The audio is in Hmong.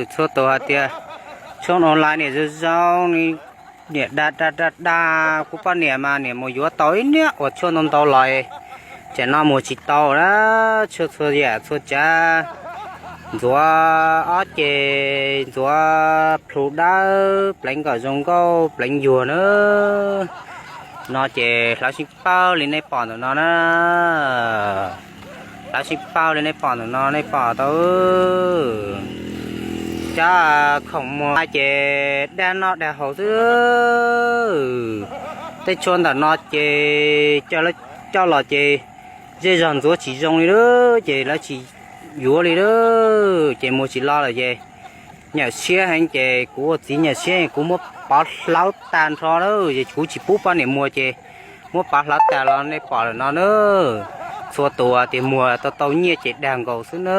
Txhua tus hais tias tshuaj online niam zoo zoo, niam dag dag dag dag, kuv poj niam mas niam mus yuav tau ib niag uas tshuaj ntau ntau los, tsam no muag tsis tau na. Tshuaj txhua yam txhua tsav, ntxuav ob ceg, ntxuav plhu dawb, pleev kom zoo nkauj pleev yuag na. No ces hlawv sib pawg li nej pom ntawm no na. Hlawv sib pawg li nej pom ntawm no, nej pom tau. Cov khoom muag ces dag noj dag haus xwb. Tej tshuaj ntawm no ces coj los ces zej zog ntxuav tsis zoo li lawm ces lawv tsis yuav li lawm ces muag tsis lo lawm ces nyam siab heev ces kuv ua txiv nyam siab kuv muab pov hlawv tag nrho lawm ces kuv tsis pub poj niam muag ces muab pov hlawv tag los nej pom lawm no na. Txhua tus tias muag tau tau nyiaj ces dag nkaus xwb na.